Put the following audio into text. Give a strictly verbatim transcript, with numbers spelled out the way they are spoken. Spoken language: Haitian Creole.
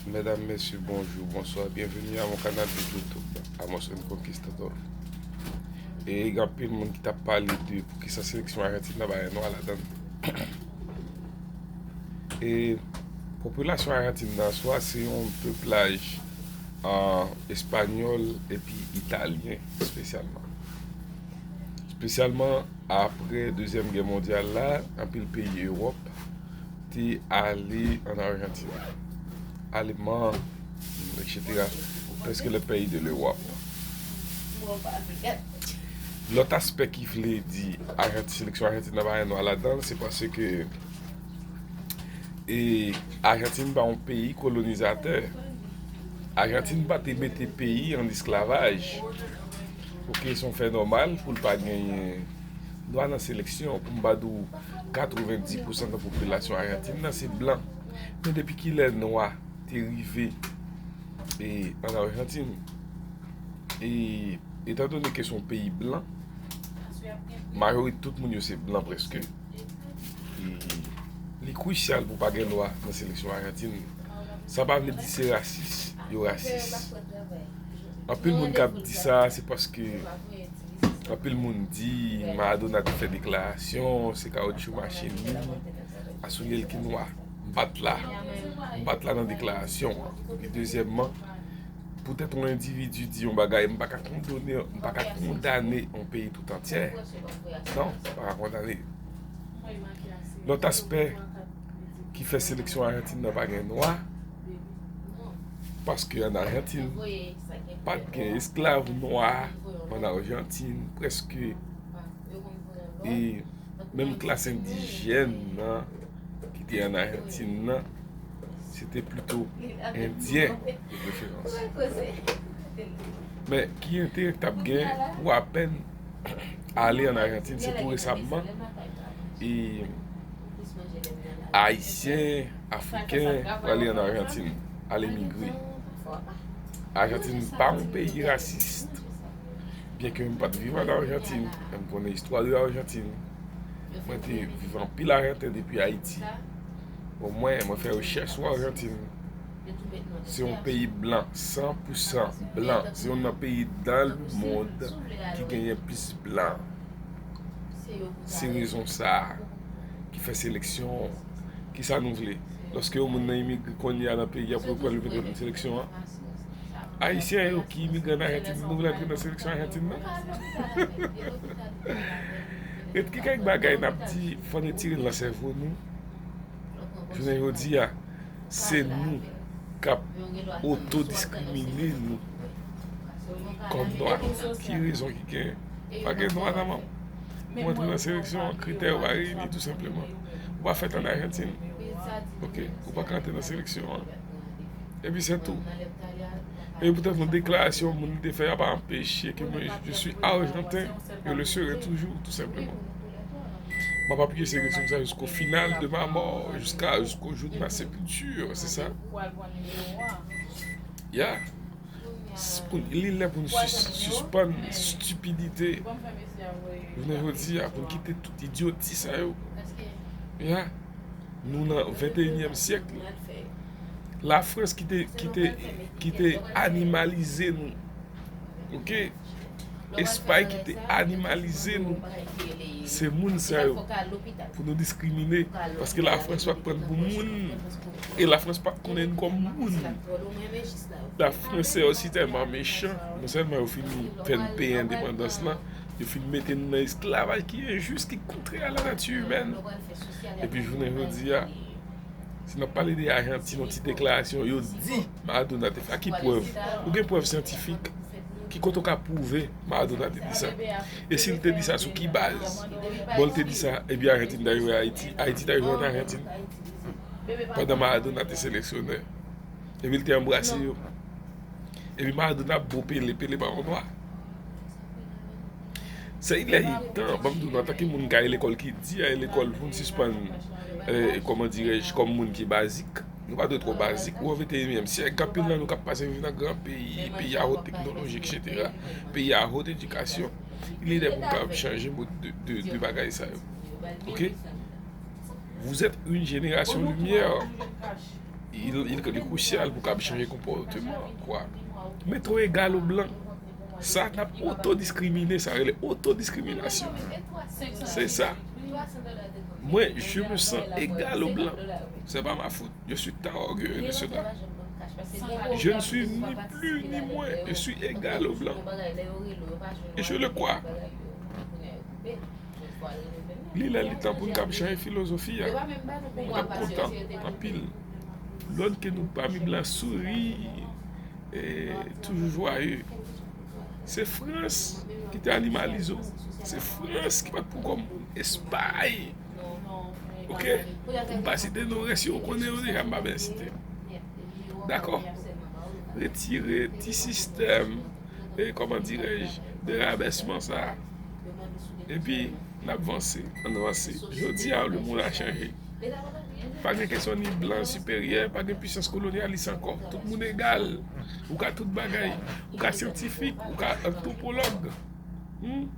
Medam, mesye, bonjou, bonswa, byenveni a mon kanal de YouTube, Amos El Conquistador. E gen anpil moun ki t ap pale de poukisa seleksyon Ajantin nan pa gen nwa ladan l. E popilasyon Ajantin nan, swa se yon peplaj, ah, espanyòl epi italyen, espesyalman. Espesyalman apre Dezyèm Gè Mondyal la, anpil peyi Ewòp te ale ann Ajantin. Aleman, etsetera, prèske lè peyi de l'Europe. Lòt aspè ki vle di Ajantin, seleksyon Ajantin nan pa gen nwa ladan l, se paske, e, Ajantin pa yon peyi kolonizatè. Ajantin pa te mete peyi an esklavaj pou kesyon fè nòmal pou l pa genyen nwa nan seleksyon. Pou m pa di w katrevenndis pousan nan popilasyon Ajantin nan se blan. Men depi kilè nwa te rive, e, ann Ajantin? E, etandone ke se yon peyi blan, majorite tout moun yo se blan prèske. E li krisyal pou pa gen nwa nan seleksyon Ajantin. Sa pa vle di se rasis, yo rasis. Anpil moun k ap di sa, se paske anpil moun di Maradona te fè deklarasyon, se kawotchou machin li, a soulyè l ki nwa. M pa t la. M pa t la nan deklarasyon an. Epi dezyèmman, poutèt yon endividi di yon bagay, m pa ka kondone, m pa ka kondane yon peyi tout antyè. Non, m pa ka kondane. Lòt aspè ki fè seleksyon Ajantin nan pa gen nwa, paske ann Ajantin, pa t gen esklav nwa ann Ajantin, prèske, e menm klas endijèn nan ki te ann Ajantin nan, se te plito endyen de preferans. Men ki enterè k t ap gen pou apèn ale ann Ajantin, se tou resamman, e Ayisyen, Afriken prale ann Ajantin, al emigre. Ajantin pa yon peyi rasis. Byenke m pa t viv ann Ajantin, men m konnen istwa de Ajantin. Mwen te viv anpil Ajanten depi Ayiti. Bon, mwen, mwen fè rechèch sou Ajantin. Se yon peyi blan, san pou san blan. Se youn nan peyi dans le monde ki genyen plis blan. Se rezon sa a ki fè seleksyon. Kisa nou vle? Lòske yon moun nan imigre kounye a nan peyi a pou yo pran l, yo mete l nan seleksyon an. Ayisyen yo ki imigre ann Ajantin, nou vle antre nan seleksyon Ajantin nan? Gen kèk bagay n ap di, fò n retire l nan sèvo nou. Jounen jodi a, se nou k ap otodiskrimine nou kòm nwa. Ki rezon ki gen? Pa gen nwa nan manm. Pou antre nan seleksyon an, kritè yo pa reyini, tou senpleman. Ou pa fèt ann Ajantin. Oke, ou pa ka antre nan seleksyon an. Epi se tou. E poutèt yon deklarasyon moun te fè a pa anpeche ke mwen, je suis argentin, je le serai toujours, tou senpleman. M ap apiye seleksyon sa jusqu'au final de ma mort, jusqu'à, jusqu'au jour de ma sépulture, se sa. Ya. S-, pou, li lè pou n sis-, sispann stipidite. Jounen jodi a, pou n kite tout idyoti sa yo. Ya. Nou nan venteyinyèm syèk. Lafrans ki te, ki te, ki te animalize nou. Oke? Espay ki te animalize nou. Se moun sa yo pou nou diskrimine. Paske Lafrans pa t pran n pou moun. E Lafrans pa t konnen n kòm moun. Lafrans se yo si tèlman mechan. Non sèlman yo fin fè n peye endepandans lan, yo fin mete n nan esklavaj ki enjis, ki kontrè a la nature humaine. Epi jounen jodi a, si n ap pale de Ajantin, yon ti deklarasyon, yo di Maradona te fè. A ki prèv? Ou gen prèv syantifik? Ki kote w ka pwouve Maradona te di sa? E si l te di sa, sou ki baz? Bon, l te di sa, epi Ajantin ta jwe Ayiti. Ayiti ta jwe ann Ajantin. Pandan Maradona te seleksyonè. Epi l te anbrase yo. Epi Maradona ap bo Pele, Pele pa yon nwa. Se ilè itan, ban m di w, antanke moun k al lekòl ki di al lekòl pou n sispann, eh, kòman dirèj, kòm moun ki bazik. Nou pa dwe twò bazik. Ou an venteyinyèm syèk, gen anpil nan nou k ap pase viv nan gran peyi, peyi a wot teknoloji, etsetera. Peyi a wot edikasyon. Il est temps pou n kapab chanje mòd de, de, de bagay sa yo. Oke? Vous êtes une génération lumière. Il, il, il est crucial pou w kab chanje konpòteman, kwa. Mete w egal o blan. Sa, n ap otodiskrimine, sa rele otodiskriminasyon. Se sa. Mwen, je me sens égal au blanc. C'est pas ma faute. Je suis tard orgueilleux de cela. Je ne suis ni plus ni moins. Je suis égal au blanc. Et je le crois. Li lè li tan pou n kab chanje filozofi a. Mwen t ap kontan anpil. Lòn ke nou pami blan souri, e toujou jwaye. Se Frans ki te animalize w. Se Frans ki pa t pran w kòm moun. Espay. Oke? Pou m pa site non rès yo, ou konnen yo deja, m pa byen site. Dakò? Retire ti sistèm, e kòman dirèj, de rabèsman sa a. Epi, n ap vanse, ann vanse. Jodi a, lemonn a chanje. Pa gen kesyon ni blan siperyè, pa gen pisans kolonyalis ankò. Tout moun egal. Ou ka tout bagay. Ou ka syantifik, ou ka antwopològ. Hmm?